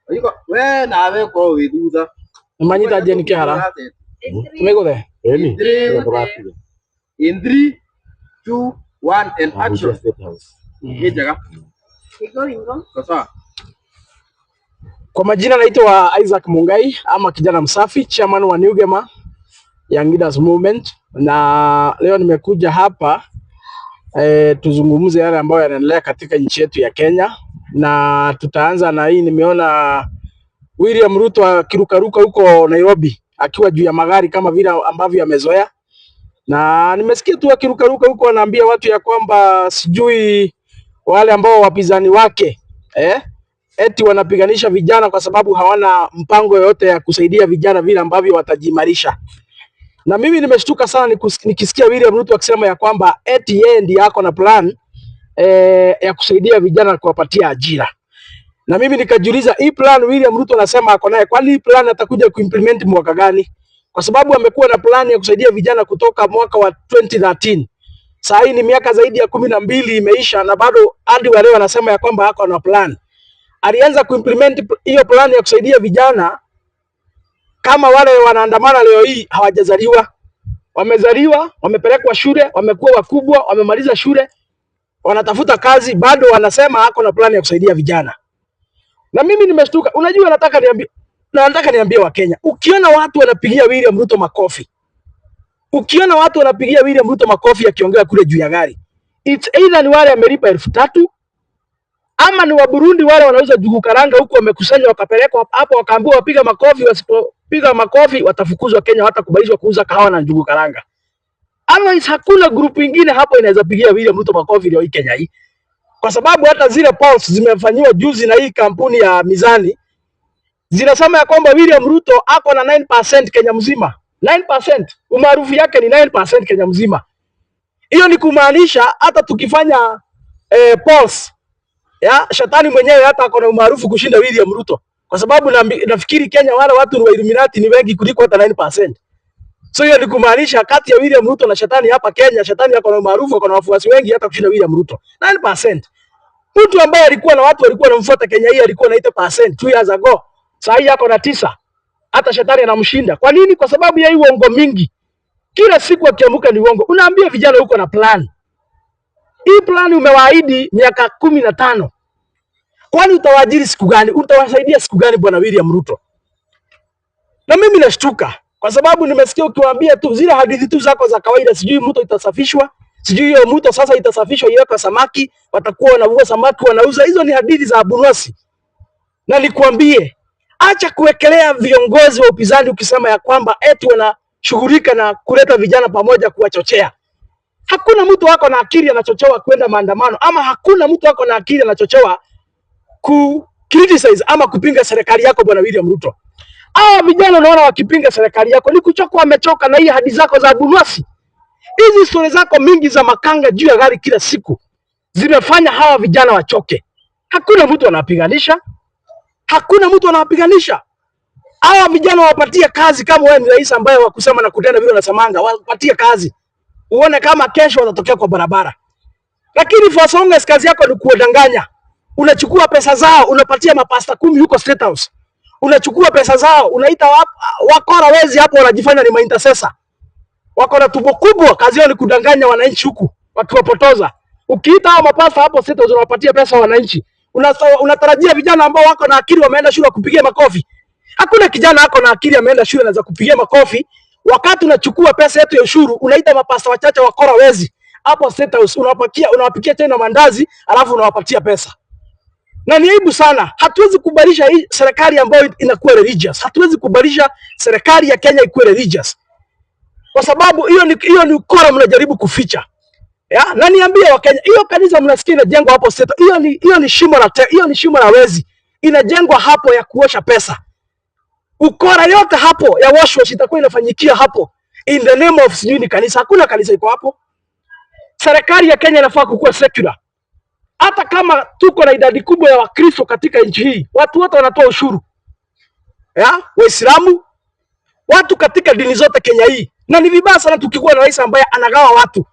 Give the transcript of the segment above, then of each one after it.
We nawe ũkorwo wĩ thutha. Nĩmanyita Jane Kĩhara. Mĩgũthe. Ĩni. Three. Ndũgatige. In 3, 2, 1 and action. State House. Nĩ njega. Sawa. Kwa majina naitwa Isaac Mungai ama kijana msafi, chairman wa New Gema Young Leaders Movement, na leo nimekuja hapa tuzungumze yale ambayo yanaendelea katika nchi yetu ya Kenya, na tutaanza na hii. Nimeona William Ruto akirukaruka huko Nairobi akiwa juu ya magari kama vile ambavyo amezoea, na nimesikia tu akirukaruka huko anaambia watu ya kwamba sijui wale ambao wapinzani wake eti wanapiganisha vijana kwa sababu hawana mpango yoyote ya kusaidia vijana vile ambavyo watajiimarisha. Na mimi nimeshtuka sana nikisikia William Ruto akisema ya kwamba eti yeye ndiye ako na plan ya kusaidia vijana na kuwapatia ajira. Na mimi nikajiuliza, hii plan William Ruto anasema ako naye, kwani hii plan atakuja kuimplement mwaka gani? Kwa sababu amekuwa na plan ya kusaidia vijana kutoka mwaka wa 2013. Saa hii ni miaka zaidi ya 12 imeisha na bado hadi wa leo anasema ya kwamba ako na plan. Alianza kuimplement hiyo plan ya kusaidia vijana kama wale wanaandamana leo hii hawajazaliwa. Wamezaliwa, wamepelekwa shule, wamekuwa wakubwa, wamemaliza shule, wanatafuta kazi, bado wanasema ako na plan ya kusaidia vijana. Na mimi nimeshtuka. Unajua, nataka niambie Wakenya, ukiona watu wanapigia William Ruto makofi, ukiona watu wanapigia William Ruto makofi akiongea kule juu ya gari, it's either ni wale amelipa 3,000 ama ni wa Burundi wale wanauza njugu karanga huku wamekusanywa wakapelekwa hapo wakaambiwa wapiga makofi, wasipopiga makofi watafukuzwa Kenya, hawatakubalishwa kuuza kahawa na njugu karanga. Otherwise hakuna group ingine hapo inaweza pigia William Ruto makofi leo hii Kenya hii, kwa sababu hata zile polls zimefanyiwa juzi na hii kampuni ya Mizani zinasema ya kwamba William Ruto ako na 9% Kenya mzima. 9%, umaarufu yake ni 9% Kenya mzima. Hiyo ni kumaanisha hata tukifanya polls ya shetani mwenyewe hata ako na umaarufu kushinda William Ruto, kwa sababu nafikiri Kenya wale watu ni wa Illuminati ni wengi kuliko hata 9%. So hiyo ni kumaanisha kati ya William Ruto na shetani hapa Kenya, shetani ako na umaarufu, ako na wafuasi wengi hata kushinda William Ruto. 9%. Mtu ambaye alikuwa na watu walikuwa wanamfuata Kenya hii alikuwa na 8% 2 years ago. Sasa hii ako na 9. Hata shetani anamshinda. Kwa nini? Kwa sababu ya hii uongo mingi. Kila siku akiamuka ni uongo. Unaambia vijana uko na plan. Hii plan umewaahidi miaka 15. Kwani utawaajiri siku gani? Utawasaidia siku gani, bwana William Ruto? Na mimi nashtuka kwa sababu nimesikia ukiwaambia tu zile hadithi tu zako za kawaida, sijui mto itasafishwa, sijui hiyo mto sasa itasafishwa iwekwe samaki, watakuwa wanavua samaki wanauza. Hizo ni hadithi za Abunwasi. Na nikwambie, acha kuwekelea viongozi wa upinzani ukisema ya kwamba eti wanashughulika na kuleta vijana pamoja kuwachochea. Hakuna mtu wako na akili anachochewa kwenda maandamano, ama hakuna mtu wako na akili anachochewa ku criticize ama kupinga serikali yako, bwana William Ruto. Hawa vijana unaona wakipinga serikali yako ni kuchoka, wamechoka na hii ahadi zako za abunwasi. Hizi stori zako mingi za makanga juu ya gari kila siku zimefanya hawa vijana wachoke. Hakuna mtu anapiganisha, hakuna mtu anawapiganisha. Hawa vijana wapatie kazi. Kama wewe ni rais ambaye wa kusema na kutenda vile unasemanga, wapatie kazi, uone kama kesho watatokea kwa barabara. Lakini for as long as kazi yako ni kuwadanganya, unachukua pesa zao unapatia mapasta 10 huko State House, unachukua pesa zao unaita wakora wezi hapo, wanajifanya ni maintercessor, wako na tumbo kubwa, kazi yao ni kudanganya wananchi huku wakiwapotoza. Ukiita hao mapasta hapo State House unawapatia pesa wananchi, unatarajia vijana ambao wako na akili wameenda shule kupigia makofi? Hakuna kijana ako na akili ameenda shule anaweza kupigia makofi wakati unachukua pesa yetu ya ushuru unaita mapasta wachache wakora wezi hapo State House, unawapikia chai na mandazi alafu unawapatia pesa. Na ni aibu sana. Hatuwezi kubalisha hii serikali ambayo inakuwa religious. Hatuwezi kubalisha serikali ya Kenya ikuwe religious, kwa sababu hiyo ni ukora mnajaribu kuficha. Ya, na niambie Wakenya, hiyo kanisa mnasikia inajengwa hapo State, hiyo ni shimo la wezi. Inajengwa hapo ya kuosha pesa. Ukora yote hapo ya wash wash itakuwa inafanyikia hapo in the name of sijui ni kanisa. Hakuna kanisa iko hapo. Serikali ya Kenya inafaa kukuwa secular. Hata kama tuko na idadi kubwa ya Wakristo katika nchi hii, watu wote wanatoa ushuru. Ya, Waislamu, watu katika dini zote Kenya hii. Na ni vibaya sana tukikuwa na rais ambaye anagawa watu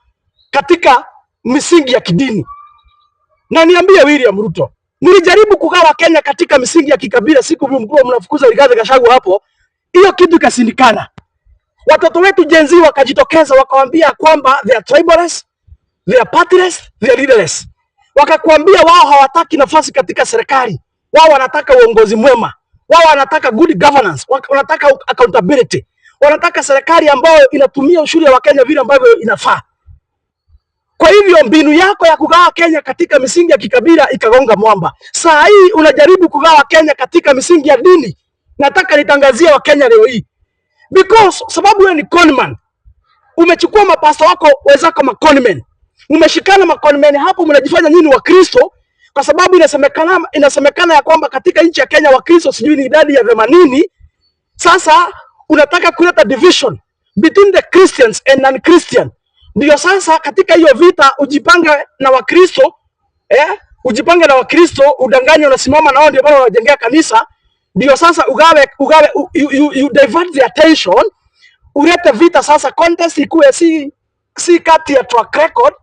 katika misingi ya kidini. Na niambie William Ruto, Mlijaribu kugawa Kenya katika misingi ya kikabila siku mlikuwa mnafukuza Rigathi Gachagua hapo, hiyo kitu ikashindikana. Watoto wetu Gen Z wakajitokeza wakawambia kwamba they are tribeless, they are partyless, they are leaderless. Wakakuambia wao hawataki nafasi katika serikali, wao wanataka uongozi mwema, wao wanataka good governance, wanataka accountability, wanataka serikali ambayo inatumia ushuru wa Kenya vile ambavyo inafaa. Kwa hivyo mbinu yako ya kugawa Kenya katika misingi ya kikabila ikagonga mwamba. Saa hii unajaribu kugawa Kenya katika misingi ya dini. Nataka nitangazie Wakenya leo hii, because sababu wewe ni conman, umechukua mapasta wako wenzako maconmen, umeshikana maconmen hapo, mnajifanya nyinyi Wakristo, kwa sababu inasemekana ya kwamba katika nchi ya Kenya Wakristo sijui ni idadi ya 80. Sasa unataka kuleta division between the Christians and non-Christian. Ndio sasa katika hiyo vita ujipange na Wakristo, ujipange na Wakristo, udanganye unasimama nao, ndio maana unajengea kanisa. Ndio sasa ugawe you divert the attention, ulete vita sasa, contest ikuwe si kati ya track record,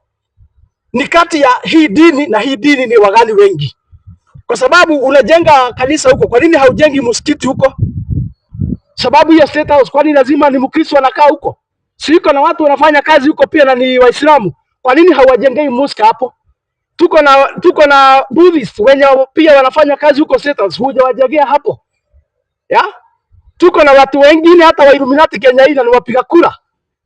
ni kati ya hii dini na hii dini ni wagani wengi, kwa sababu unajenga kanisa huko, kwa nini haujengi msikiti huko? Sababu hiyo State House, kwani lazima ni Mkristo anakaa huko? Si iko na watu wanafanya kazi huko pia na ni Waislamu? Kwa nini hawajengei mosque hapo? Tuko na Buddhist wenye pia wanafanya kazi huko State House, hujawajengea hapo ya? Tuko na watu wengine hata wa Illuminati Kenya hii na ni wapiga kura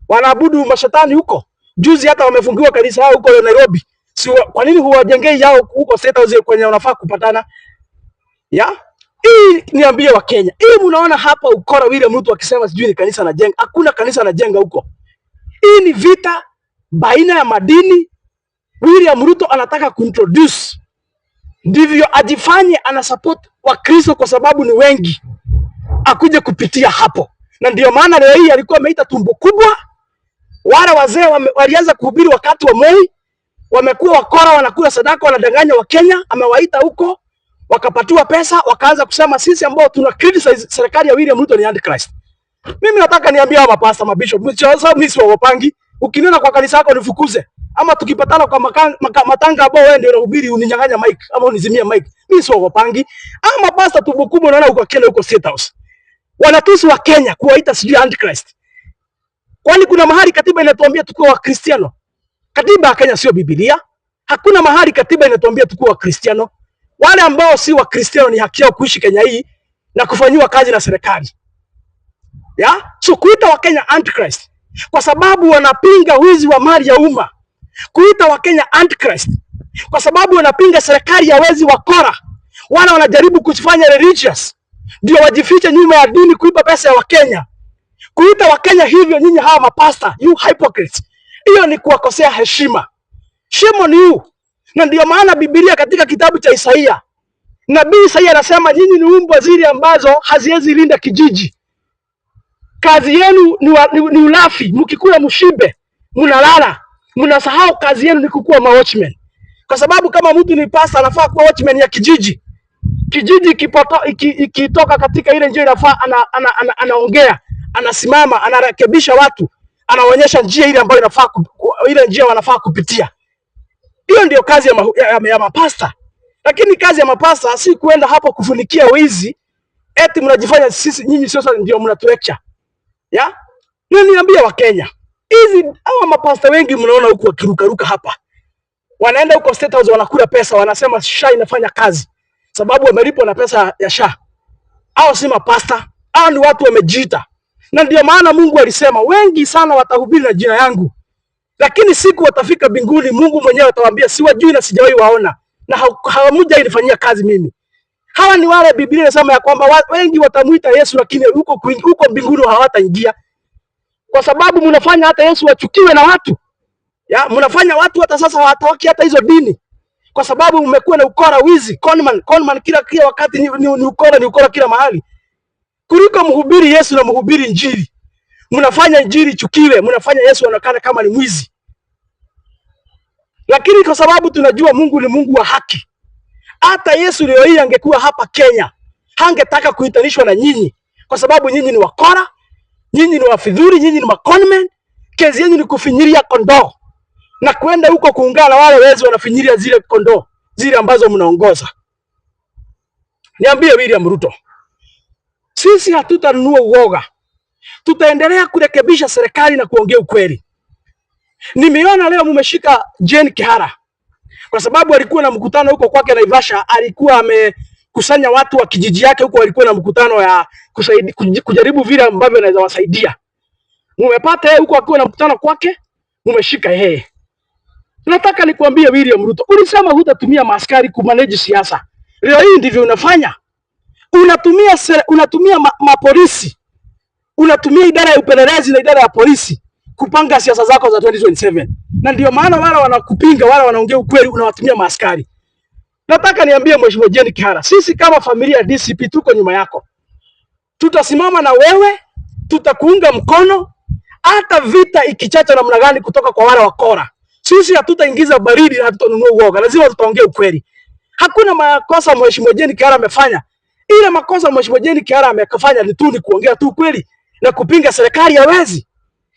wanaabudu mashetani huko. Juzi hata wamefungiwa kanisa yao huko Nairobi. Si kwa nini huwajengei yao huko State House kwenye wanafaa kupatana? Ya? Hii niambie Wakenya. Hii mnaona hapa ukora William Ruto akisema sijui ni kanisa anajenga. Hakuna kanisa anajenga huko. Hii ni vita baina ya madini. William Ruto anataka kuintroduce ndivyo ajifanye ana support Wakristo kwa sababu ni wengi, akuje kupitia hapo, na ndio maana leo hii alikuwa ameita tumbo kubwa. Wale wazee walianza kuhubiri wakati wa Moi, wamekuwa wakora, wanakula sadaka, wanadanganya Wakenya. Amewaita huko wakapatiwa pesa, wakaanza kusema sisi ambao tuna criticize serikali ya William Ruto ni antichrist. Mimi nataka niambie hawa mapasta, mabishop, sababu mimi siwaogopangi. Ukiniona kwa kanisa yako nifukuze, ama tukipatana kwa matanga ambao wewe ndio unahubiri uninyang'anya mic ama unizimie mic. Mimi siwaogopangi. Ama mapasta tumbo kubwa unaona huko Kenya huko State House. Wanatusi Wakenya kuwaita sijui antichrist. Kwani kuna mahali katiba inatuambia tukuwe Wakristiano? Katiba ya Kenya sio Biblia. Hakuna mahali katiba inatuambia tukuwe Wakristiano. Wale ambao si Wakristiano ni haki yao kuishi Kenya hii na kufanyiwa kazi na serikali. Ya? So kuita Wakenya antichrist kwa sababu wanapinga wizi wa mali ya umma, kuita Wakenya antichrist kwa sababu wanapinga serikali ya wezi wakora, wala wanajaribu kujifanya religious ndio wajifiche nyuma ya dini kuiba pesa ya Wakenya. Kuita Wakenya hivyo, nyinyi hawa mapasta, you hypocrites, hiyo ni kuwakosea heshima. Shame on you. Na ndio maana Biblia katika kitabu cha Isaia, nabii Isaia anasema nyinyi ni umbwa zile ambazo haziwezi linda kijiji. Kazi yenu ni ulafi, mkikula mshibe, mnalala, mnasahau kazi yenu ni kukuwa ma watchmen. Kwa sababu kama mtu ni pastor anafaa kuwa watchman ya kijiji. Kijiji ikitoka katika ile njia inafaa, anaongea, anasimama, anarekebisha watu, anaonyesha njia ile ambayo inafaa ile njia wanafaa kupitia. Hiyo ndio kazi ya mapasta. Lakini kazi ya mapasta si kuenda hapo kufunikia wizi, eti mnajifanya sisi nyinyi sasa ndio mnatulecture. Ya? Na niambia Wakenya, hizi hawa mapasta wengi mnaona huku wakirukaruka hapa. Wanaenda huko State House wanakula pesa, wanasema SHA inafanya kazi sababu wamelipwa na pesa ya SHA. Hao si mapasta, hao ni watu wamejiita. Na ndio maana Mungu alisema wengi sana watahubiri na jina yangu, lakini siku watafika mbinguni, Mungu mwenyewe atawaambia siwajui na sijawahi waona na hawajainifanyia kazi mimi. Hawa ni wale Biblia inasema ya kwamba wengi watamuita Yesu, lakini huko mbinguni hawataingia, kwa sababu mnafanya hata Yesu achukiwe na watu ya, mnafanya watu hata sasa hawataki hata hizo dini, kwa sababu mmekuwa na ukora, wizi, conman, conman kila wakati ni ukora, ni ukora kila mahali, kuliko mhubiri Yesu na mhubiri Injili. Mnafanya Injili ichukiwe, mnafanya Yesu aonekane kama ni mwizi. Lakini kwa sababu tunajua Mungu ni Mungu wa haki, hata Yesu leo hii angekuwa hapa Kenya hangetaka kuitanishwa na nyinyi, kwa sababu nyinyi ni wakora, nyinyi ni wafidhuri, nyinyi ni maconmen. Kazi yenu ni kufinyiria kondoo na kwenda huko kuungana na wale wezi wanafinyiria zile kondoo zile ambazo mnaongoza. Niambie William Ruto, sisi hatutanunua uoga, tutaendelea kurekebisha serikali na kuongea ukweli. Nimeona leo mumeshika Jane Kihara kwa sababu alikuwa na mkutano huko kwake Naivasha, alikuwa amekusanya watu wa kijiji yake huko, walikuwa na mkutano ya kujaribu vile ambavyo anaweza wasaidia. Mumepata yeye huko akiwa na mkutano kwake, mumeshika yeye. Nataka nikuambie William Ruto, ulisema hutatumia maaskari kumanage siasa. Leo hii ndivyo unafanya. Unatumia mapolisi, unatumia idara ya upelelezi na idara ya polisi kupanga siasa zako za 2027. Na ndio maana wale wanakupinga, wale wanaongea ukweli, unawatumia maaskari. Nataka niambie Mheshimiwa Jane Kihara, sisi kama familia ya DCP tuko nyuma yako. Tutasimama na wewe, tutakuunga mkono hata vita ikichacha namna gani kutoka kwa wale wakora. Sisi hatutaingiza baridi na hatutanunua uoga, lazima tutaongea ukweli. Hakuna makosa Mheshimiwa Jane Kihara amefanya. Ile makosa Mheshimiwa Jane Kihara amefanya ni tu ni kuongea tu ukweli na kupinga serikali ya wezi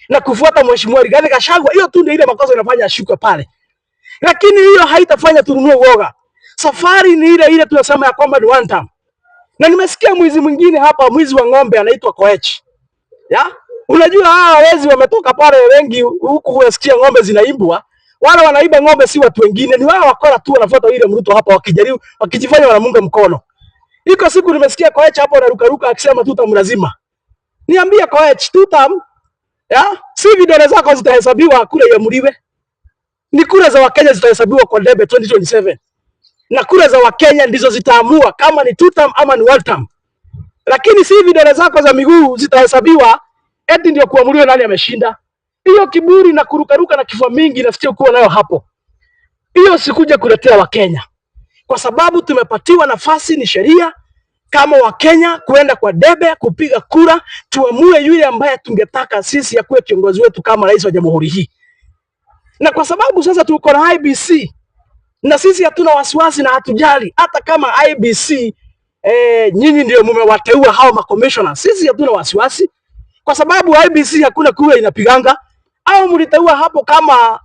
na kufuata Mheshimiwa Rigathi Gachagua. Hiyo tu ndio ile makosa inafanya ashukwe pale, lakini hiyo haitafanya tununue uoga. Safari ni ile ile, tunasema ya kwamba ni one term. Na nimesikia mwizi mwingine hapa, mwizi wa ng'ombe anaitwa Koech. Ya? Unajua hawa wezi wametoka pale wengi huku, unasikia ng'ombe zinaimbwa. Wale wanaiba ng'ombe si watu wengine, ni wao wakora tu wanafuata William Ruto hapa wakijaribu wakijifanya wanamunga mkono. Iko siku nimesikia Koech hapo anarukaruka akisema two term lazima. Niambie Koech, two term ya? Si vidole zako zitahesabiwa kura iamuliwe. Ni kura za Wakenya zitahesabiwa kwa debe 2027. Na kura za Wakenya ndizo zitaamua kama ni two term ama ni one term. Lakini si vidole zako za miguu zitahesabiwa eti ndio kuamuliwa nani ameshinda. Hiyo kiburi na kurukaruka na kifua mingi nasikia kuwa nayo hapo. Hiyo sikuja kuletea Wakenya, kwa sababu tumepatiwa nafasi, ni sheria kama Wakenya kuenda kwa debe kupiga kura, tuamue yule ambaye tungetaka sisi akuwe kiongozi wetu kama rais wa jamhuri hii. Na kwa sababu sasa tuko na IEBC na sisi hatuna wasiwasi na hatujali hata kama IEBC nyinyi ndio mumewateua hao makomishona, sisi hatuna wasiwasi kwa sababu IEBC hakuna kura inapiganga, au mliteua hapo kama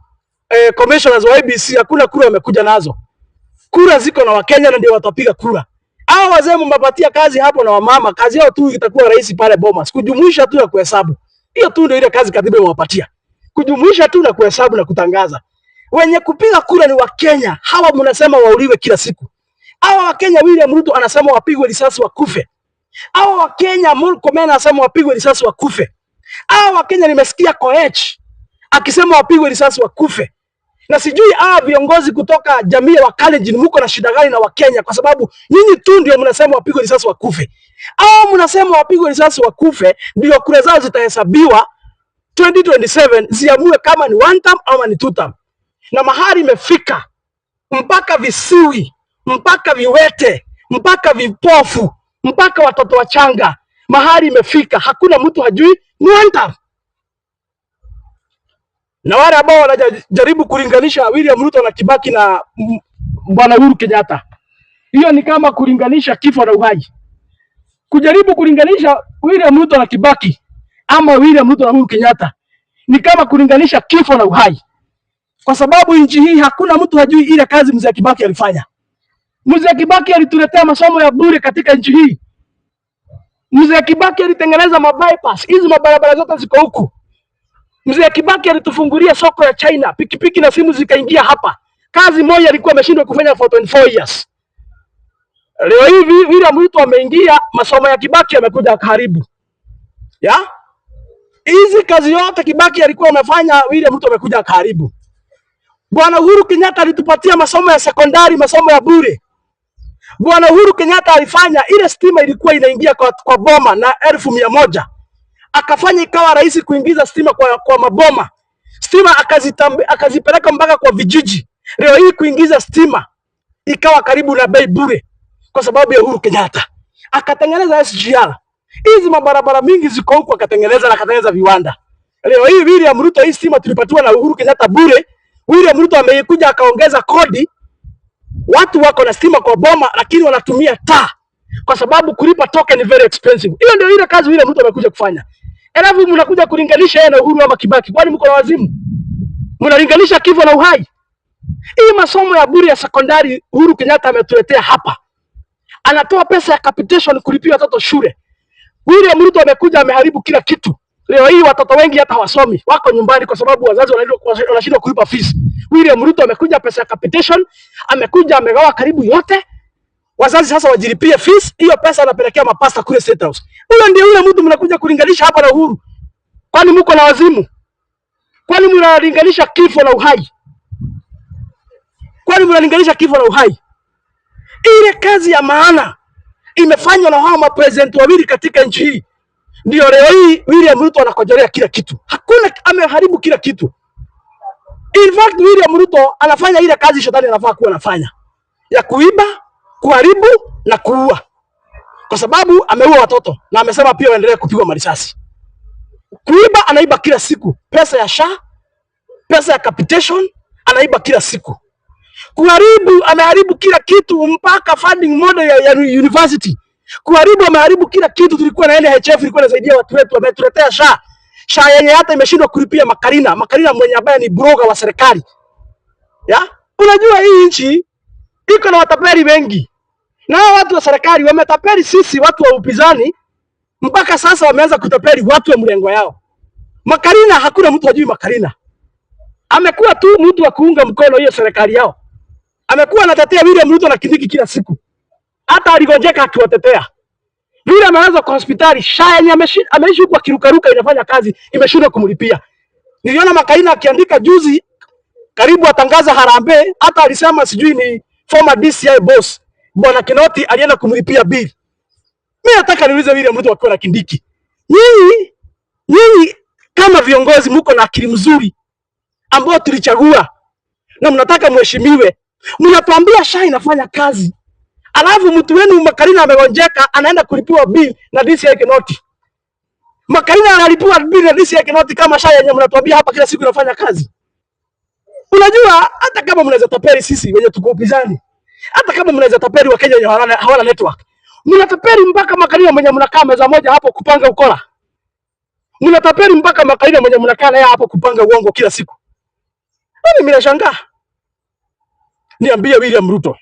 commissioners wa IEBC hakuna kura wamekuja nazo. Kura ziko na Wakenya na ndio watapiga kura. Hao wazee mmepatia kazi hapo na wamama, kazi yao tu itakuwa rahisi pale Bomas, kujumuisha tu na kuhesabu. Hiyo tu ndio ile kazi katiba imewapatia, kujumuisha tu na kuhesabu na kutangaza. Wenye kupiga kura ni Wakenya. Hawa mnasema wauliwe kila siku. Hawa Wakenya William Ruto anasema wapigwe risasi wakufe. Hawa Wakenya Murkomen anasema wapigwe risasi wakufe. Hawa Wakenya nimesikia Koech akisema wapigwe risasi wakufe. Na sijui hawa viongozi kutoka jamii ya Wakalenjin mko na shida gani na Wakenya, kwa sababu nyinyi tu ndio mnasema wapigwe risasi wakufe. Hao mnasema wapigwe risasi wakufe, ndio kura zao zitahesabiwa 2027 ziamue kama ni one term ama ni two term. Na mahali imefika mpaka visiwi, mpaka viwete, mpaka vipofu, mpaka watoto wachanga, mahali imefika, hakuna mtu hajui ni one term. Na wale ambao wanajaribu kulinganisha William Ruto na Kibaki na Bwana Uhuru Kenyatta, hiyo ni kama kulinganisha kifo na uhai. Kujaribu kulinganisha William Ruto na Kibaki ama William Ruto na Uhuru Kenyatta ni kama kulinganisha kifo na uhai, kwa sababu nchi hii hakuna mtu hajui ile kazi mzee Kibaki alifanya. Mzee Kibaki alituletea masomo ya bure katika nchi hii. Mzee Kibaki alitengeneza mabypass, hizi mabarabara zote ziko huku. Mzee Kibaki alitufungulia soko ya China, pikipiki na simu zikaingia hapa. Kazi moja alikuwa ameshindwa kufanya for 24 years. Leo hivi William Ruto ameingia, masomo ya Kibaki amekuja akaharibu. Ya? Hizi kazi yote Kibaki alikuwa amefanya, William Ruto amekuja akaharibu. Bwana Uhuru Kenyatta alitupatia masomo ya sekondari, masomo ya bure. Bwana Uhuru Kenyatta alifanya ile stima ilikuwa inaingia kwa boma na 100,000, akafanya ikawa rahisi kuingiza stima kwa maboma. Stima akazipeleka mpaka kwa vijiji. Leo hii kuingiza stima ikawa karibu na bei bure kwa sababu ya Uhuru Kenyatta. Akatengeneza SGR. Hizi mabarabara mingi ziko huku akatengeneza na akatengeneza viwanda. Leo hii William Ruto, hii stima tulipatiwa na Uhuru Kenyatta bure. William Ruto amekuja akaongeza kodi. Watu wako na stima kwa boma lakini wanatumia taa kwa sababu kulipa token ni very expensive. Hiyo ndio ile kazi William Ruto amekuja kufanya. Alafu mnakuja kulinganisha yeye na Uhuru ama Kibaki. Kwani mko na wazimu? Mnalinganisha kifo na uhai? Hii masomo ya bure ya sekondari Uhuru Kenyatta ametuletea hapa. Anatoa pesa ya capitation kulipia watoto shule. William Ruto amekuja ameharibu kila kitu. Leo hii watoto wengi hata hawasomi, wako nyumbani kwa sababu wazazi wanashindwa kulipa fees. William Ruto amekuja pesa ya capitation, amekuja amegawa karibu yote. Wazazi sasa wajilipie fees, hiyo pesa anapelekea mapasta kule State House. Huyo ndio yule mtu mnakuja kulinganisha hapa na Uhuru. Kwani mko na wazimu? Kwani mnalinganisha kifo na uhai? Kwani mnalinganisha kifo na uhai? Ile kazi ya maana imefanywa na hawa mapresident wawili katika nchi hii. Ndio leo hii William Ruto anakojolea kila kitu. Hakuna, ameharibu kila kitu. In fact, William Ruto anafanya ile kazi shetani anafaa kuwa anafanya, ya kuiba, kuharibu na kuua, kwa sababu ameua watoto na amesema pia waendelee kupigwa marisasi. Kuiba anaiba kila siku, pesa ya SHA, pesa ya capitation anaiba kila siku. Kuharibu, ameharibu kila kitu mpaka funding model ya university. Kuharibu, ameharibu kila kitu. Tulikuwa na NHIF ilikuwa inasaidia watu wetu, ametuletea SHA. SHA yenye hata imeshindwa kulipia Makarina, Makarina mwenye ambaye ni broker wa serikali. Ya? Unajua hii nchi iko na watapeli wengi. Na hao watu wa serikali wametapeli sisi watu wa upinzani mpaka sasa wameanza kutapeli watu wa mrengo yao. Makarina, hakuna mtu hajui Makarina. Amekuwa tu mtu wa kuunga mkono hiyo serikali yao. Amekuwa anatetea William Ruto na Kindiki kila siku. Hata aligonjeka akiwatetea. Vile amelazwa kwa hospitali, SHA yenye ameishi huku akirukaruka inafanya kazi, imeshindwa kumlipia. Niliona Makarina akiandika juzi karibu atangaza harambee, hata alisema sijui ni former DCI boss Bwana Kinoti alienda kumlipia bill. Mimi nataka niulize William Ruto akiwa na Kindiki. Nyinyi kama viongozi mko na akili mzuri ambao tulichagua na mnataka mheshimiwe, mnatuambia SHA inafanya kazi, alafu mtu wenu Makarina amegonjeka anaenda kulipiwa bill na DCI Kinoti. Makarina analipiwa bill na DCI Kinoti kama SHA yenye mnatuambia hapa kila siku inafanya kazi. Unajua hata kama mnaweza tapeli sisi wenye tuko upinzani, hata kama mnaweza tapeli wa Kenya wenye hawana network, mnatapeli mpaka Makarina mwenye mnakaa meza moja hapo kupanga ukora. Mnatapeli mpaka Makarina mwenye mnakaa naye hapo kupanga uongo kila siku. Mimi nashangaa. Niambie William Ruto,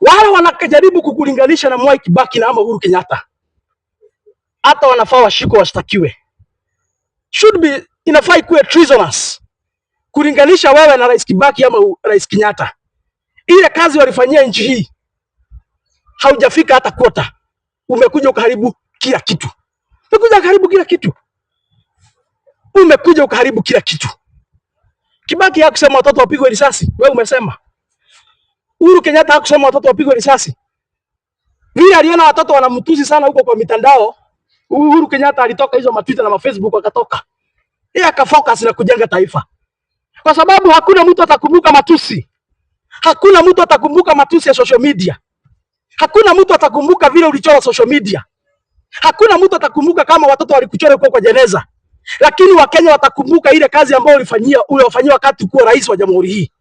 wale wanajaribu kukulinganisha na Mwai Kibaki na ama Uhuru Kenyatta, hata wanafaa washikwe washtakiwe. Should be, inafaa ikuwe treasonous kulinganisha wewe na Rais Kibaki ama Rais Kenyatta. Ile kazi walifanyia nchi hii haujafika hata quota, umekuja ukaharibu kila kitu. Umekuja ukaharibu kila kitu, umekuja ukaharibu kila kitu. Kibaki hakusema watoto wapigwe risasi, wewe umesema. Uhuru Kenyatta hakusema watoto wapigwe risasi. Vile aliona watoto wanamtusi sana huko kwa mitandao, Uhuru Kenyatta alitoka hizo matwitter na mafacebook akatoka. Yeye akafocus na kujenga taifa. Kwa sababu hakuna mtu atakumbuka matusi. Hakuna mtu atakumbuka matusi ya social media. Hakuna mtu atakumbuka vile ulichora social media. Hakuna mtu atakumbuka kama watoto walikuchora huko kwa jeneza. Lakini Wakenya watakumbuka ile kazi ambayo ulifanyia uliwafanyia wakati kuwa rais wa jamhuri hii.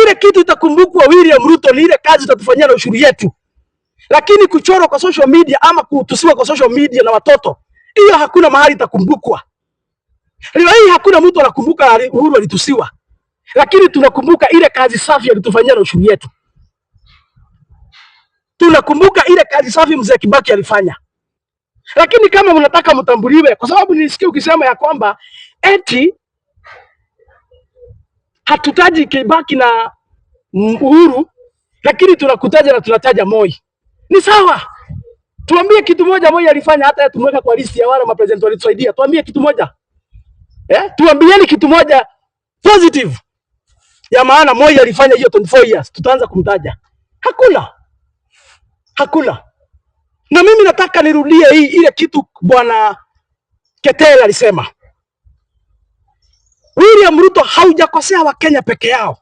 Ile kitu itakumbukwa William Ruto ni ile kazi utatufanyia na ushuru yetu. Lakini kuchorwa kwa social media ama kutusiwa kwa social media na watoto, hiyo hakuna mahali itakumbukwa. Leo hii hakuna mtu anakumbuka Uhuru alitusiwa, lakini tunakumbuka ile kazi safi alitufanyia na ushuru yetu. Tunakumbuka ile kazi safi mzee Kibaki alifanya. Lakini kama mnataka mtambuliwe, kwa sababu nilisikia ukisema ya kwamba eti hatutaji Kibaki na Uhuru, lakini tunakutaja na tunataja Moi. Ni sawa. Tuambie kitu moja Moi alifanya hata tumweka kwa list ya wale mapresident walitusaidia. Tuambie kitu moja. Eh? Tuambieni kitu moja positive ya maana Moi alifanya hiyo 24 years, tutaanza kumtaja. Hakuna. Hakuna. Na mimi nataka nirudie hii ile kitu bwana Keter alisema. William Ruto, haujakosea Wakenya peke yao,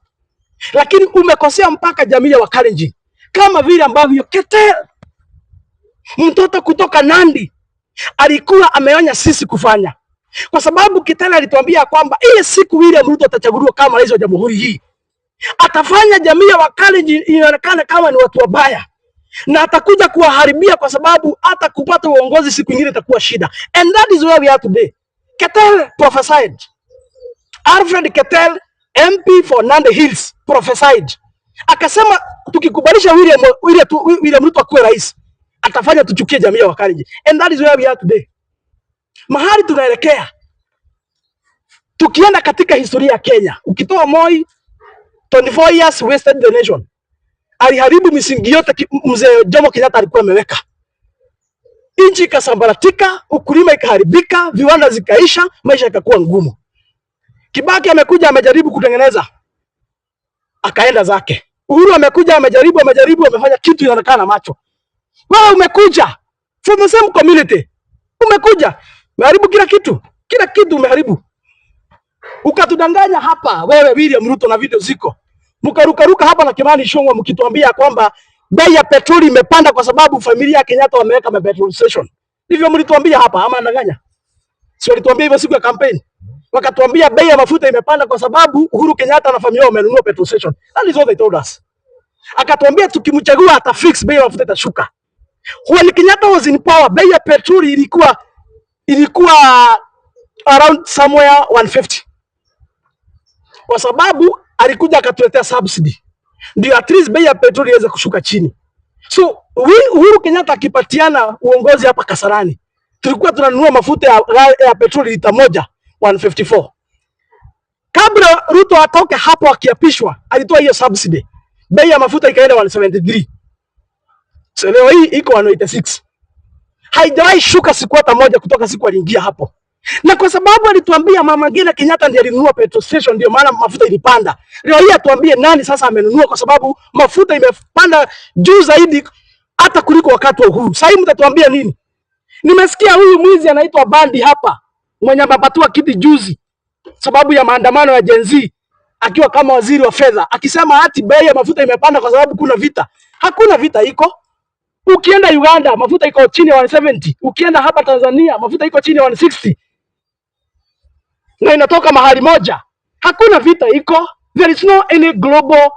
lakini umekosea mpaka jamii ya Wakalenjin, kama vile ambavyo Keter mtoto kutoka Nandi alikuwa ameonya sisi kufanya, kwa sababu Keter alituambia kwamba ile siku William Ruto atachaguliwa kama rais wa jamhuri hii atafanya jamii ya Wakalenjin ionekane kama ni watu wabaya na atakuja kuwaharibia, kwa sababu hata kupata uongozi siku nyingine itakuwa shida. And that is where we are today. Keter prophesied. Alfred Keter, MP for Nandi Hills, prophesied Akasema tukikubalisha William Ruto akuwe rais, atafanya tuchukie jamii ya Wakalenjin. And that is where we are today. Mahali tunaelekea tukienda katika historia ya Kenya, ukitoa Moi, 24 years wasted the nation. Aliharibu misingi yote mzee Jomo Kenyatta alikuwa ameweka. Nchi ikasambaratika, ukulima ikaharibika, viwanda zikaisha, maisha yakakuwa ngumu. Kibaki amekuja amejaribu kutengeneza, akaenda zake. Uhuru amekuja amejaribu, amejaribu, amefanya kitu inaonekana na macho. Wewe umekuja from the same community, umekuja umeharibu kila kitu umeharibu, ukatudanganya hapa wewe William Ruto, na video ziko, mkarukaruka hapa na Kimani Ichung'wah mkituambia kwamba bei ya petroli imepanda kwa sababu familia ya Kenyatta wameweka ma petrol station. Ndivyo mlituambia hapa ama nadanganya? Si walituambia hivyo siku ya campaign? Wakatuambia bei ya mafuta imepanda kwa sababu Uhuru Kenyatta na familia wamenunua petrol station. That is what they told us. Akatuambia tukimchagua ata fix bei ya mafuta itashuka. When Kenyatta was in power, bei ya petroli ilikuwa around somewhere 150. Kwa sababu alikuja akatuletea subsidy. Ndio at least bei ya petroli iweze kushuka chini. So Uhuru Kenyatta akipatiana uongozi hapa Kasarani, tulikuwa tunanunua mafuta ya petroli lita moja 154. Kabla Ruto atoke hapo akiapishwa, alitoa hiyo subsidy. Bei ya mafuta ikaenda 173. So leo hii iko 186. Haijawahi shuka siku hata moja kutoka siku aliingia hapo. Na kwa sababu alituambia Mama Ngina Kenyatta ndiye alinunua petrol station, ndio maana mafuta ilipanda. Leo hii atuambie nani sasa amenunua, kwa sababu mafuta imepanda juu zaidi hata kuliko wakati wa Uhuru. Sasa hii mtatuambia nini? Nimesikia huyu mwizi anaitwa Mbadi hapa, mwenye amepatiwa kiti juzi sababu ya maandamano ya Gen Z, akiwa kama waziri wa fedha, akisema ati bei ya mafuta imepanda kwa sababu kuna vita. Hakuna vita iko. Ukienda Uganda mafuta iko chini ya 170. Ukienda hapa Tanzania mafuta iko chini ya 160 na inatoka mahali moja. Hakuna vita iko. There is no any global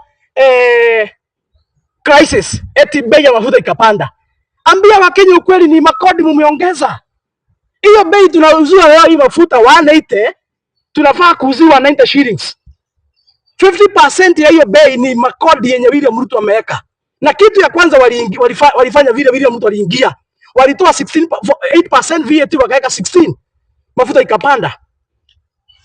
crisis eti bei ya mafuta ikapanda. Ambia Wakenya ukweli, ni makodi mumeongeza. Hiyo bei tunauziwa leo hii mafuta 180, tunafaa kuuziwa 90 shillings. 50% ya hiyo bei ni makodi yenye William Ruto ameweka. Na kitu ya kwanza walifanya vile William Ruto aliingia, walitoa 16 8% VAT wakaweka 16, mafuta ikapanda.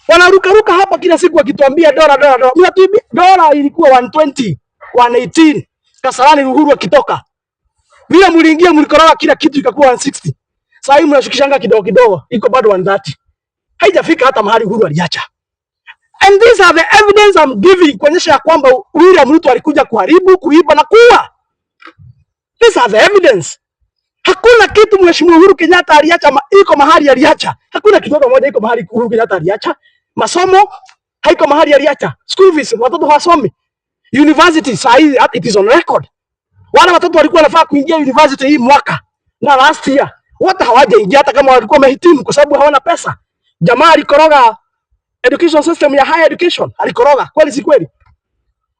Wanarukaruka hapa kila siku wakituambia dola dola dola. Mnatuibia dola ilikuwa 120, 118. Kasarani Uhuru akitoka. Vile mliingia mlikoroga kila kitu ikakuwa 160. Sasa hii mnashukishanga kidogo kidogo, iko bado 130. Haijafika hata mahali Uhuru aliacha. And these are the evidence I'm giving kuonyesha ya kwamba William Ruto alikuja kuharibu, kuiba na kuua. These are the evidence. Hakuna kitu Mheshimiwa Uhuru Kenyatta aliacha iko mahali aliacha. Hakuna kitu hata moja iko mahali Uhuru Kenyatta aliacha. Masomo haiko mahali aliacha. School fees watoto hawasomi. University saa hii it is on record. Wale watoto walikuwa wanafaa kuingia university hii mwaka na last year wote hawajaingia hata kama walikuwa wamehitimu kwa sababu hawana pesa. Jamaa alikoroga education system ya higher education, alikoroga kweli, si kweli?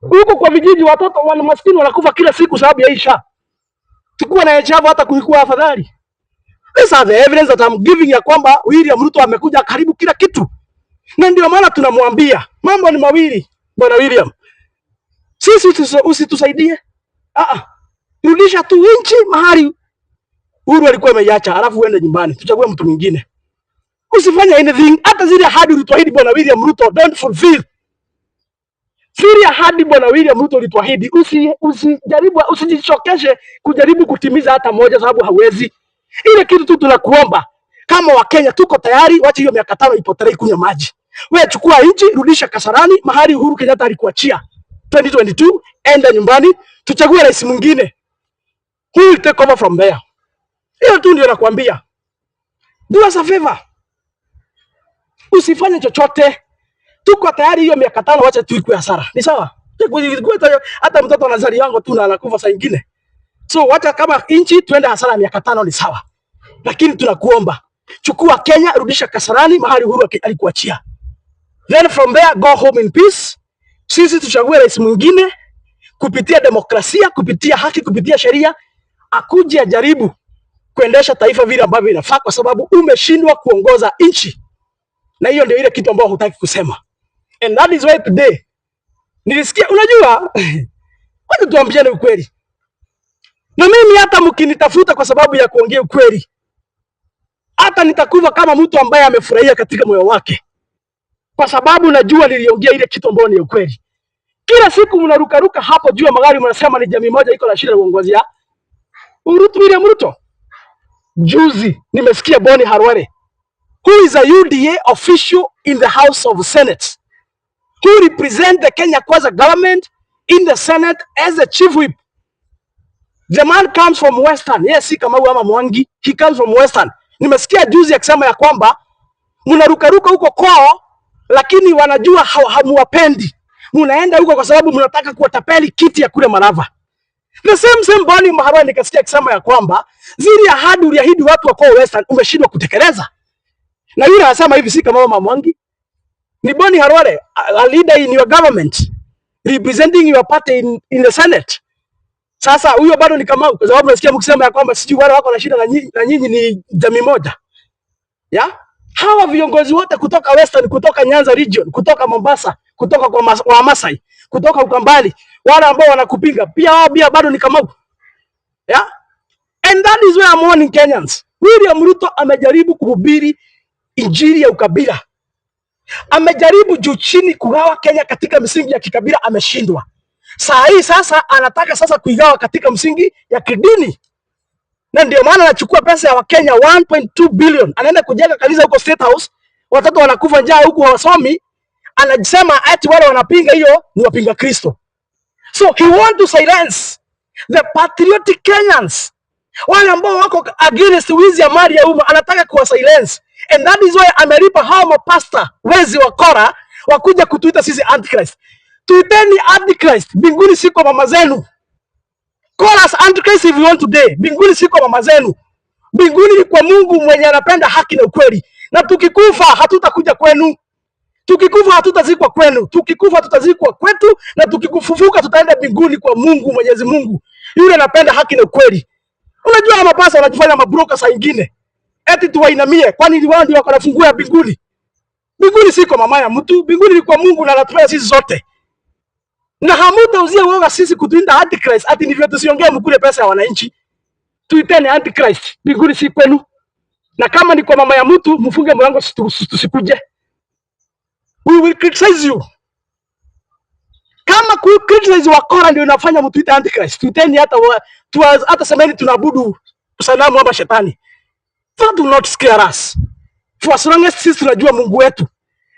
Huko kwa vijiji watoto wana maskini wanakufa kila siku sababu ya hii SHA. Tukuwa na NHIF hata kulikuwa afadhali. These are the evidence that I'm giving ya kwamba William Ruto amekuja karibu kila kitu, na ndio maana tunamwambia mambo ni mawili, bwana William, sisi usitusaidie, ah ah, rudisha tu nchi mahali Uhuru alikuwa ameiacha, alafu uende nyumbani, tuchague mtu mwingine. Usifanye anything, hata zile ahadi ulituahidi bwana William Ruto, don't fulfill. Zile ahadi bwana William Ruto ulituahidi, usijaribu, usijichokeshe kujaribu kutimiza hata moja, sababu hauwezi. Ile kitu tu tunakuomba kama Wakenya tuko tayari, wacha hiyo miaka 5 ipotelee kunywa maji. Wewe chukua nchi, rudisha Kasarani mahali Uhuru Kenyatta alikuachia 2022, enda nyumbani, tuchague rais mwingine who will take over from there. Hiyo tu ndio nakwambia. Do us a favor. Usifanye chochote. Tuko tayari hiyo miaka 5, wacha tu ikue hasara. Ni sawa? Hata mtoto anazaliwa yangu tu na anakufa saa nyingine. So wacha kama nchi tuende hasara ya miaka 5 ni sawa. Lakini tunakuomba chukua Kenya, rudisha Kasarani mahali Uhuru alikuachia. Then from there go home in peace. Sisi tuchague rais mwingine kupitia demokrasia, kupitia haki, kupitia sheria, akuje ajaribu kuendesha taifa vile ambavyo inafaa, kwa sababu umeshindwa kuongoza nchi, na hiyo ndio ile kitu ambayo hutaki kusema. And that is why today nilisikia, unajua Wacha tuambiane ukweli. Na mimi hata mkinitafuta kwa sababu ya kuongea ukweli, hata nitakufa kama mtu ambaye amefurahia katika moyo wake, kwa sababu najua niliongea ile kitu ambayo ni ukweli. Kila siku mnarukaruka hapo juu ya magari, mnasema ni jamii moja iko na shida ya uongozi ya Ruto, William Ruto. Juzi nimesikia Boni Khalwale, who is a UDA official in the House of Senate, who represent the Kenya Kwanza government in the Senate as the chief whip. The man comes from Western. Yes, si Kamau ama Mwangi. He comes from Western. Nimesikia juzi akisema ya kwamba mnarukaruka huko kwao, lakini wanajua hamuwapendi. Mnaenda huko kwa sababu mnataka kuwatapeli kiti ya kule Malava. The same same Boni Khalwale nikasikia akisema ya kwamba zile ahadi uliahidi watu wa kwao Western umeshindwa kutekeleza. Na yule anasema hivi si kama mama Mwangi. Ni Boni Khalwale, a leader in your government representing your party in the Senate. Sasa huyo bado ni Kamau, kwa sababu nasikia mkisema ya kwamba sijui wale wako na shida na nyinyi ni jamii moja. Ya? Hawa viongozi wote kutoka Western, kutoka Nyanza region, kutoka Mombasa, kutoka kwa Wamasai, kutoka Ukambani, wale ambao wanakupinga pia wao pia bado ni Kamau. Ya? And that is where I'm warning Kenyans. William Ruto amejaribu kuhubiri injili ya ukabila. Amejaribu juu chini kugawa Kenya katika misingi ya kikabila, ameshindwa. Saa hii sasa anataka sasa kuigawa katika msingi ya kidini, na ndio maana anachukua pesa ya Wakenya 1.2 billion anaenda kujenga kanisa huko State House, watoto wanakufa njaa huku hawasomi. Anasema ati wale wanapinga hiyo ni wapinga Kristo. So he want to silence the patriotic Kenyans, wale ambao wako against wizi ya mali ya umma, anataka kuwa silence, and that is why amelipa hao mapasta wezi wakora wakuja kutuita sisi antichrist. Tuiteni antichrist, mbinguni si kwa mama zenu. Call us antichrist if you want today. Mbinguni si kwa mama zenu. Mbinguni ni kwa Mungu mwenye anapenda haki na ukweli. Na tukikufa hatutakuja kwenu. Tukikufa hatutazikwa kwenu. Tukikufa tutazikwa kwetu, na tukikufufuka tutaenda mbinguni kwa Mungu Mwenyezi Mungu. Yule anapenda haki na ukweli. Unajua mapasta wanajifanya mabroka saa ingine. Eti tuwainamie, kwani wao ndio wako na funguo ya mbinguni? Mbinguni si kwa mama ya mtu, mbinguni ni kwa Mungu na anatupenda sisi zote. Na hamutauzia uoga sisi kutuita antichrist, ati ndivyo tusiongee mkule pesa ya wananchi. Tuitene antichrist, mbinguni si kwenu. Na kama ni kwa mama ya mtu, mfunge mlango tusikuje. We will criticize you. Kama ku criticize wakora ndio inafanya mtuite antichrist, tuiteni hata hata semeni tunaabudu sanamu ama shetani. That will not scare us. For as long as sisi tunajua Mungu wetu.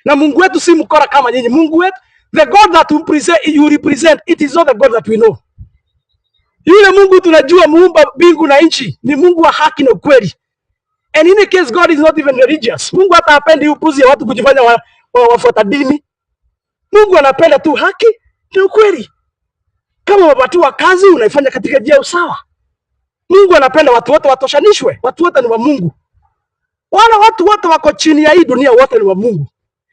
Na Mungu wetu si mkora kama nyinyi. Mungu wetu, the God that you represent, you represent, it is not the God that we know. Yule Mungu tunajua muumba mbingu na nchi ni Mungu wa haki na ukweli. And in any case God is not even religious. Mungu hata hapendi upuzi ya watu kujifanya wafuata dini. Mungu anapenda tu haki na ukweli. Kama umepatiwa kazi unaifanya katika njia ya usawa. Mungu anapenda watu wote watoshanishwe. Watu wote ni wa Mungu. Wala watu wote wako chini ya hii dunia wote ni wa Mungu.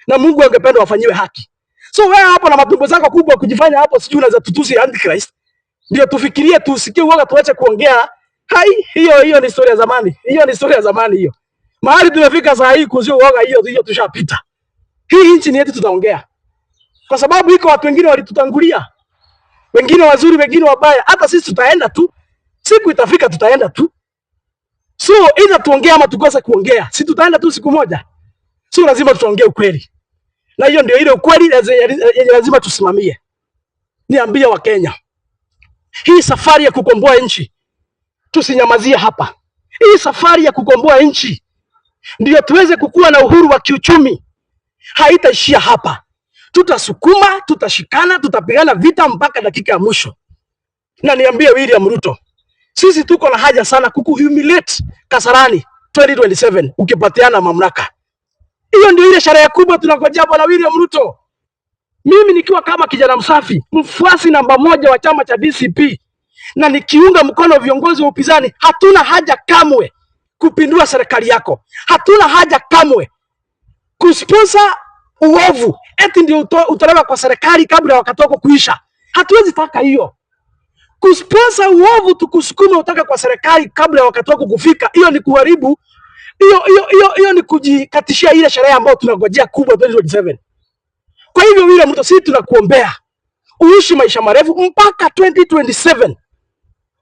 Na Mungu angependa wafanyiwe haki. So wewe hapo na matumbo zako kubwa kujifanya hapo sijui unaweza tutusi antichrist. Ndio tufikirie tusikie uoga tuache kuongea. Hai, hiyo hiyo ni historia ya zamani. Hiyo ni historia ya zamani hiyo. Mahali tumefika saa hii kuzio uoga hiyo hiyo tushapita. Hii nchi ni yetu, tutaongea. Kwa sababu iko watu wengine walitutangulia. Wengine wazuri, wengine wabaya. Hata sisi tutaenda tu. Siku itafika tutaenda tu. So either tuongee ama tukose kuongea. Si tutaenda tu siku moja. So lazima tutaongee ukweli. Na hiyo ndio ile ukweli yenye lazima tusimamie. Niambie Wakenya, hii safari ya kukomboa nchi tusinyamazie hapa. Hii safari ya kukomboa nchi ndio tuweze kukua na uhuru wa kiuchumi, haitaishia hapa. Tutasukuma, tutashikana, tutapigana vita mpaka dakika ya mwisho. Na niambie William Ruto, sisi tuko na haja sana kukuhumiliate Kasarani 2027 ukipatiana mamlaka. Hiyo ndio ile sherehe kubwa tunangojea bwana William Ruto. Mimi nikiwa kama kijana msafi, mfuasi namba moja wa chama cha DCP na nikiunga mkono viongozi wa upinzani, hatuna haja kamwe kupindua serikali yako. Hatuna haja kamwe kusponsor uovu eti ndio utolewa kwa serikali kabla ya wakati wako kuisha. Hatuwezi taka hiyo. Kusponsor uovu tukusukume utoke kwa serikali kabla ya wakati wako kufika, hiyo ni kuharibu hiyo hiyo hiyo hiyo ni kujikatishia ile sherehe ambayo tunangojea kubwa 2027. Kwa hivyo William Ruto, sisi tunakuombea Uishi maisha marefu mpaka 2027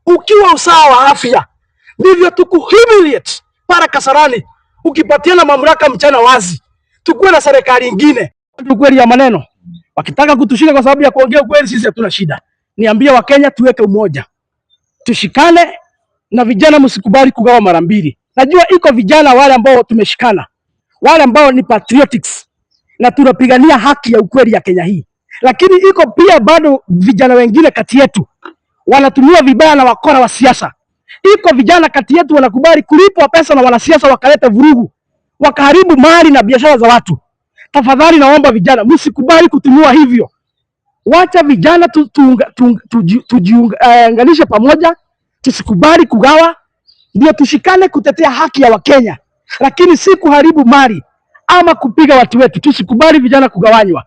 ukiwa usawa wa afya, ndivyo tukuhumiliate para Kasarani, ukipatiana mamlaka mchana wazi, tukuwe na serikali ingine. Ukweli ya maneno, wakitaka kutushika kwa sababu ya kuongea ukweli, sisi hatuna shida. Niambie Wakenya, tuweke umoja, tushikane na vijana, msikubali kugawa mara mbili. Najua iko vijana wale ambao tumeshikana, wale ambao ni patriotics na tunapigania haki ya ukweli ya Kenya hii, lakini iko pia bado vijana wengine kati yetu wanatumiwa vibaya na wakora wa siasa. Iko vijana kati yetu wanakubali kulipwa pesa na wanasiasa wakaleta vurugu, wakaharibu mali na biashara za watu. Tafadhali naomba vijana, msikubali kutumiwa hivyo. Wacha vijana tujiunganishe pamoja, tusikubali kugawa, ndio tushikane kutetea haki ya Wakenya, lakini si kuharibu mali ama kupiga watu wetu. Tusikubali vijana kugawanywa.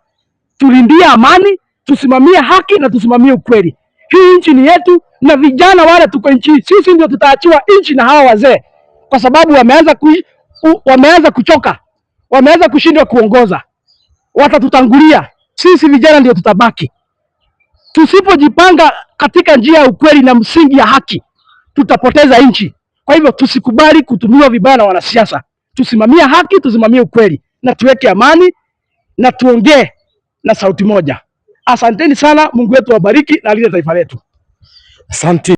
Tulindie amani, tusimamie haki na tusimamie ukweli. Hii nchi ni yetu, na vijana wale tuko nchi, sisi ndio tutaachiwa nchi na hawa wazee, kwa sababu wameanza kuchoka, wameanza kushindwa kuongoza, watatutangulia. Sisi vijana ndio tutabaki. Tusipojipanga katika njia ya ukweli na msingi ya haki, tutapoteza nchi. Kwa hivyo tusikubali kutumiwa vibaya na wanasiasa. Tusimamie haki, tusimamie ukweli na tuweke amani na tuongee na sauti moja. Asanteni sana, Mungu wetu awabariki na alinde taifa letu. Asante.